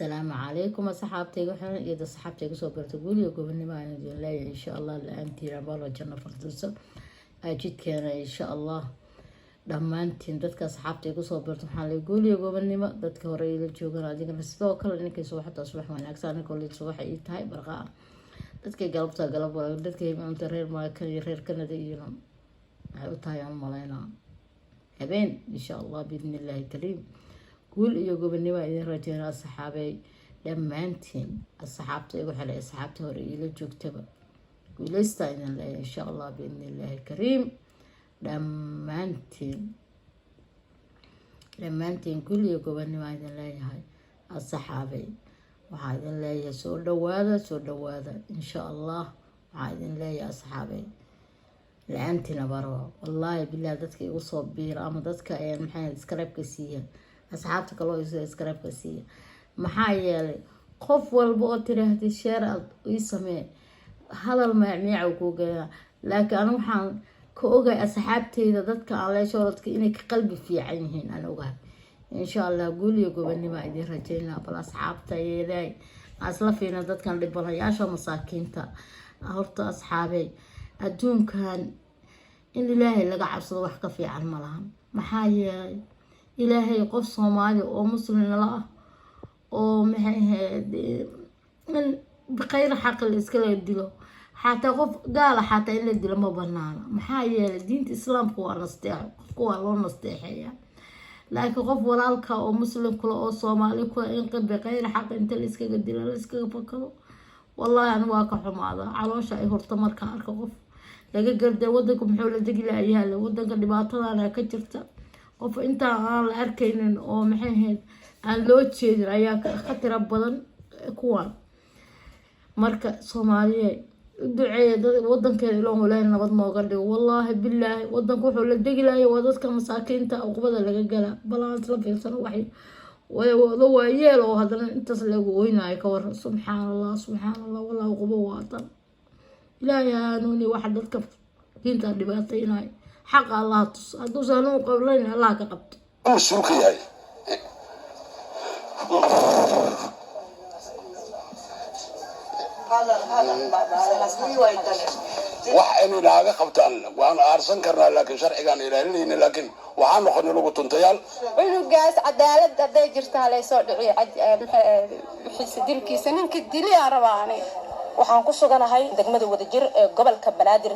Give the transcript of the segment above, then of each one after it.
Asalaamu calaykum asxaabtayga xiran iyo asxaabtayga soo barta. Guuliga gobonimo aan idin leeyahay, insha Allah. La-aantiin abalo janno firdowso jidkeena, insha Allah. Dhammaantiin dadka asxaabta igu soo barta waxaa leeyahay guuliga gobonimo. Dadka hore ila joogan, adigana sidoo kale. Ninkay subaxda, subax wanaagsan. Aniga subaxa ii tahay barqaa. Dadkay galabta, galab wanaag. Dadka maanta reer Mareykan iyo reer Canada iyo waxay u tahay, aan malaynaa, habeen, insha Allah, biidni Illaahi kariim. Guul iyo gobonimo idin rajeyna, asxaabey. Dhammaantiin asxaabta igu xelay, asxaabta hore iila joogtaba, guuleystaa idin leeyahay, insha Allah, biidni Illaahi kariim. Dhammaantiin, dhammaantiin guul iyo gobonimo idin leeyahay, asxaabey. Waxaa idin leeyahay soo dhawaada, soo dhawaada, insha Allah. Waxaa idin leeyahay, asxaabey, la-aantiina baro, wallaahi bilah. Dadka igu soo biira ama dadka maxay subscribe-ka siiya, asxaabta kaloo subscribe-ka siiya, maxaa yeelay qof walba oo tiraahday share aad ii samee, hadal meecmeeca kuu gelina. Laakiin anigu waxaan ka ogahay asxaabteyda, dadka aan leeshoradka, inay ka qalbi fiican yihiin aan ogahay, insha Allah. Guul iyo gobonimo idin rajeynaa. Bal asxaabta yeedaay aan isla fiirna dadkan dhibanayaasha masaakiinta. Horta asxaabey, adduunkan in Ilaahay laga cabsado wax ka fiican ma lahan. Maxaa yeelay Ilaahay qof Soomaali oo muslimnala ah oo, maxay ahayd, in biqayr xaqi la iskala dilo, xataa qof gaala xataa in la dilo ma banaana. Maxaa yeelay diinta Islaamka waa nasteexo, qofka waa loo nasteexeeyaa. Laakiin qof walaalka oo muslim kule oo Soomaali kule in biqayr xaq inta la iskaga dilo, la iskaga fakado, wallaahi ani waa ka xumaada. Caloosha ay horta markaan arko qof laga garday. Wadanka muxuu la degi layaale? Wadanka dhibaatadana ka jirta. Qof intaa aan la arkaynin oo, maxay ahayd, aan loo jeedin ayaa ka tira badan kuwan. Marka Soomaaliya u duceeya dad wadankeeda, ilaahu Ilaahay nabad nooga dhigo. Wallaahi bilaahi, wadanka wuxuu la degi lahaya waa dadka masaakiinta uqbada laga gala. Bal aan isla fiirsano waxay wada waayeel oo haddana intaas lagu oynayo. Ka waran? Subxaan Allah, subxaan Allah. Wallahi uqubo waatan. Ilaahay hanuuni waxa dadka diinta dhibaataynayo. Xaqa Allah tus. Hadduusan hanuun qablayn, Allah ka qabto. Mas-uul ka yahay. Wax inay naaga qabtaan waan aarsan karnaa, laakiin sharcigaan ilaalinayna, laakiin waxaan noqonay lagu tuntayaal. Cunugaas cadaalad hadday jirta halaysoo dhiciyo wixiisa, dilkiisa, ninka dili aan rabaa aniga. Waxaan ku suganahay degmada Wadajir ee gobolka Banaadir.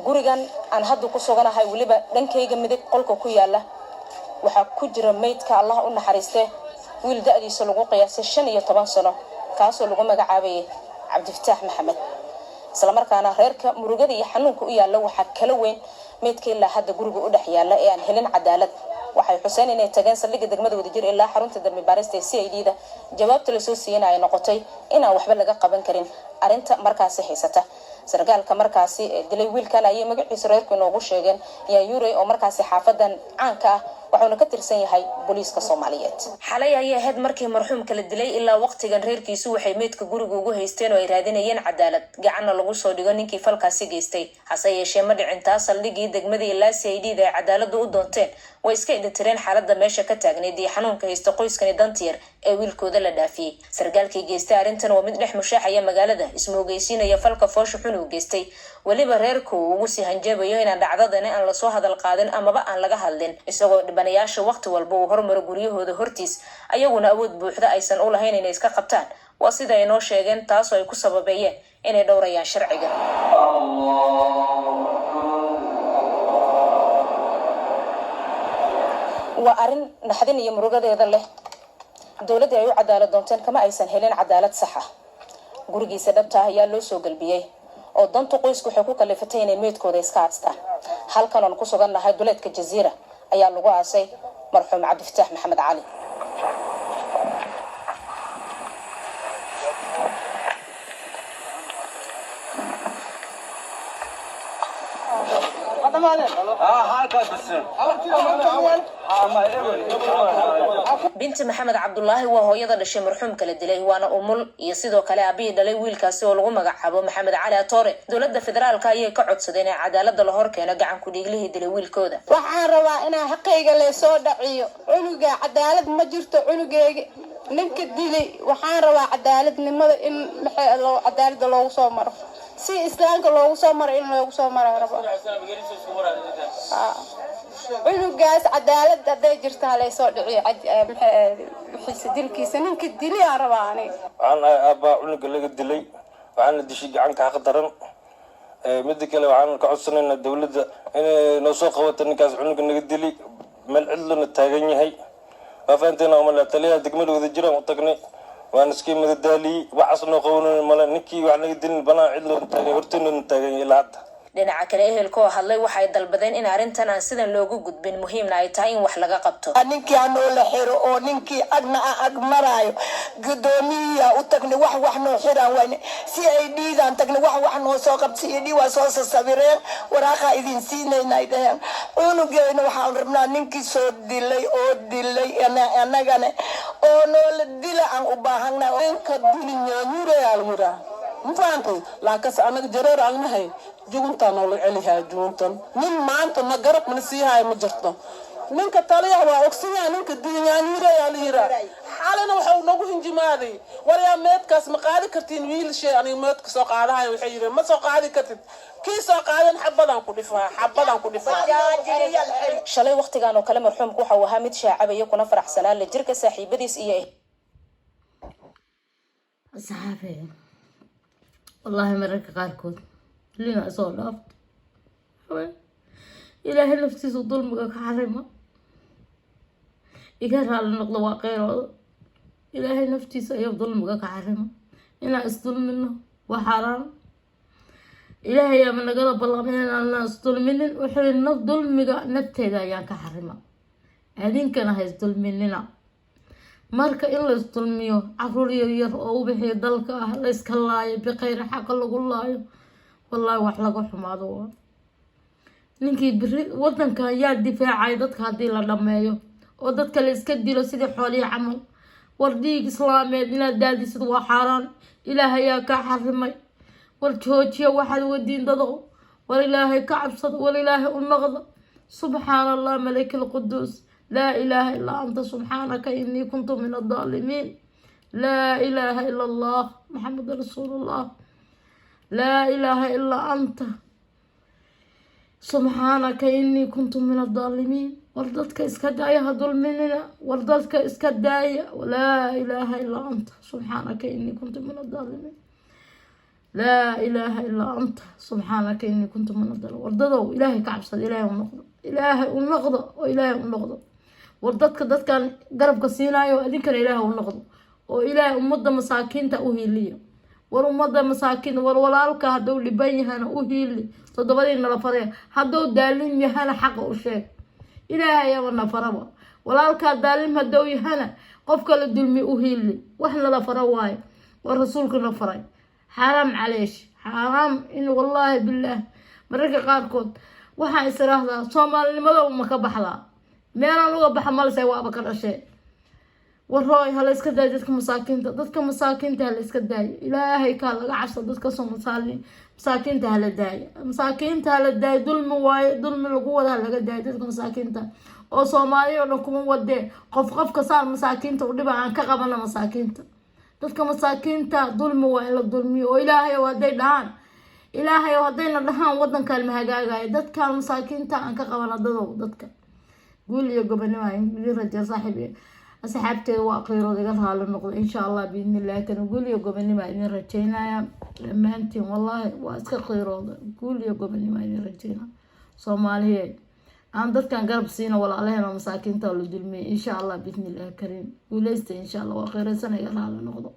Gurigan aan hadda ku suganahay, weliba dhankayga midig qolka ku yaala, waxaa ku jira meydka, Allah u naxariiste, wiil da-diisa lagu qiyaasay 15 sano, kaasoo lagu magacaabayay Cabdifataax Maxamed. Islamarkaana reerka murugada iyo xanuunka u yaalla waxaa kala weyn meydka ilaa hadda guriga u dhex yaalla ee aan helin cadaalad. Waxay xuseen inay tageen saldhigga degmada Wadajir ilaa xarunta dambi baarista ee CID da. Jawaabta lasoo siiyana ay noqotay inaan waxba laga qaban karin arrinta markaasi haysata. Sargaalka markaasi dilay wiilkan ayay magaciisa reerku inoogu sheegeen Yaanyure, oo markaasi xaafadan caanka ah, waxuuna ka tirsan yahay booliiska Soomaaliyeed. Xalay ayay ahayd markii marxuumka la dilay. Ilaa waqtigan reerkiisu waxay meydka guriga ugu haysteen oo ay raadinayeen cadaalad, gacanna lagu soo dhigo ninkii falkaasi geystay. Hase yeeshee ma dhicin taa. Saldhigii degmadii ilaa CID da ay cadaaladu u doonteen way iska indhatireen xaalada meesha ka taagneyd iyo xanuunka haysta qoyskani dantiyar ee wiilkooda la dhaafiyey. Sargaalkii geystay arrintan waa mid dhex mushaaxaya magaalada, ismoogeysiinaya falka foosha xun uu geystay. Weliba reerku uu ugu sii hanjabayo inaan dhacdadani aan lasoo hadal qaadin amaba aan laga hadlin, isagoo dhibanayaasha waqti walba uu hormaro guryahooda hortiis, ayaguna awood buuxda aysan u lahayn inay iska qabtaan. Waa sida ay noo sheegeen, taasoo ay ku sababeeyeen inay dhowrayaan sharciga. Waa arrin naxdin iyo murugadeeda leh. Dowladdii ay u cadaalad doonteen kama aysan helin cadaalad sax ah. Gurigiisa dhabta ah ayaa loo soo galbiyey oo danta qoysku waxay ku kalifatay inay meydkooda iska aastaan. Halkan oon ku sugan nahay, duleedka Jaziira, ayaa lagu aasay marxuum Cabdifataax Maxamed Cali. Binti Maxamed Cabdulaahi waa hooyada dhashay marxuumka la dilay, waana umul iyo sidoo kale aabihii dhalay wiilkaasi oo lagu magacaabo Maxamed Cali Atoore. Dowladda federaalka ayay ka codsadeen in cadaalada la hor keeno gacan ku-dhiiglihii dilay wiilkooda. Waxaan rabaa inaa xaqayga leesoo dhaciyo. Cunuga cadaalad ma jirto, cunugeyga. Ninka dili waxaan rabaa cadaaladnimada in maxay cadaaladda loogu soo maro, si islaamka loogu soo maro, in loogu soo maro rabaa. Cunugaas cadaalad hadday jirto halaysoo dhiciyo, maxay dilkiisa, ninka dili aan rabaa aniga. Waxaan ahay aabbaa cunuga laga dilay. Waxaana dishay gacanka xaq daran. Mida kale, waxaan ka codsanaynaa dowladda inay noo soo qabato ninkaas cunuga naga dili. Meel cidlona taagan yahay, waa fahanteena umale. Taliyaha degmada Wadajiraan u tagnay, waan iska madadaaliyey. Waxaas noo qabanan male. Ninkii wax naga dilin banaan cidloona taagan, horteenona taagan yahay ilaa hadda. Dhinaca kale, ehelka oo hadlay waxay dalbadeen in arrintan aan sidan loogu gudbin, muhiimna ay tahay in wax laga qabto. Ninkii hanoo la xiro oo ninkii agna a ag maraayo. Guddoomiyiyaa u tagnay, wax wax noo xiraan wayne. Si ay dhiidaan tagnay, wax wax noo soo qabta iyo dhii waa soo sasawireen, waraaqaa idin siinaynay dheheen. Cunugeena waxaan rabnaa ninkii soo dilay oo dilay annagana oo noola dila aan u baahannahay. Ninka dili Nyaanyureyaa lagu yiraa, ma fahantay? Laakiinse anaga jareer aan nahay, juguntaa noola celihaa. Juguntan nin maanta na garab mana siihayo, ma jirto. Ninka taliyaha waa ogsanyaha. Ninka dili Nyaanyureyaa la yiraa. Xalina waxau nagu hinjimaaday, waryaa, meedkaas ma qaadi kartiin wiilshay? Aniga meedka soo qaadahayo, waxay yidhi, ma soo qaadi kartid. Kii soo qaadan xabadaan ku dhifaa, xabadaan ku dhifaa. Shalay waqtigan oo kale marxuumku waxa uu ahaa mid shaacabaya, kuna faraxsanaa la jirka saaxiibadiis iyo Asxaabey, wallaahi mararka qaarkood lina soo dhaafto. Ilaahay naftiisu dulmiga ka xarima, iga raali noqdo, waa qeyrooda. Ilaahay naftiisa ayaa dulmiga ka xarima. Inaan isdulmino waa xaaraan. Ilaahay ama nagala ballamay inaan isdulminin. Wuxuu naf dulmiga nafteeda ayaan ka xarima, adinkana ha isdulminina. Marka in la isdulmiyo, caruur yaryar oo u bixiya dalka ah la iska laayo, biqayri xaqa lagu laayo, wallaahi wax laga xumaado. Waa ninkii beri wadankan yaa difaacay dadka haddii la dhameeyo oo dadka la iska dilo sidii xoolihii camal? War dhiig islaameed inaad daadisid waa xaaraan. Ilaah ayaa kaa xarimay. War joojiya waxaad wadiin dado. War Ilaahay ka cabsada, war Ilaahay u noqda. Subxaana Allah, malik alquduus, laa ilaaha illaa anta, subxaanaka inii kuntu min addaalimiin. Laa ilaaha ila Allah, Maxamed rasuulullah. Laa ilaaha ilaa anta, subxaanaka inii kuntu min addaalimiin. War dadka iska daaya, ha dulminina. War dadka iska daaya. Laa ilaaha ilaa anta, subxaanaka inii kuntu min addaalimiin. Laa ilaaha ilaa anta, subxaanaka inii kuntu min addaalimiin. War dadow, Ilaahay ka cabsada, Ilaahay u noqdo, Ilaahay u noqdo oo Ilaahay u noqdo. War dadka dadkan garabka siinaayo, idinkana Ilaahay u noqdo oo Ilaahay ummadda masaakiinta u hiiliya. War ummadda masaakiinta, war walaalka hadduu dhiban yahana u hiili, toddobadii nala faraya. Hadduu daalim yahana xaqa u sheeg. Ilaahay ayaaba na faraba. Walaalkaa daalim hadduu yahana, qofka la dulmi u hiili. Wax nala fara waayo, waa rasuulkana faray. Xaaraam caleesh, xaaraam in wallaahi bilaah. Mararka qaarkood waxaan is iraahdaa, soomaalinimada ma ka baxdaa? Meelaan uga baxa malse, waaba ka dhashee. Warooy, hala iska daayo dadka masaakiinta, dadka masaakiinta hala iska daayo. Ilaahay kaa laga cabsa. Dadka soomaali masaakiinta hala daayo, masaakiinta hala daayo. Dulmi waayo, dulmi lagu wada, halaga daayo dadka masaakiinta. Oo Soomaaliya oo dhan kuma wadee, qof qofka saan masaakiinta u dhiba aan ka qabana. Masaakiinta, dadka masaakiinta dulmi waa in la dulmiyo. Oo Ilaahay oo hadday dhahaan, Ilaahay oo haddayna dhahaan, wadankan ma hagaagayo. Dadkan masaakiinta aan ka qabana dadow dadka. Guul iyo gobonimo idin raja, saaxiib. Asxaabteeda, waa qiirood, iga raali noqdo. Insha Allah, biidnillahi kan, guul iyo gobonimo idin rajeynaya dhammaantiin. Wallaahi waa iska qiirooda. Guul iyo gobonimo idin rajeynaya. Soomaaliyeed, aan dadkan garab siina, walaalaheen oo masaakiinta la dulmiyay. Insha Allah, biidnillahi kariim, guuleysta insha Allah. Waa qiiraysan, iga raali noqdo.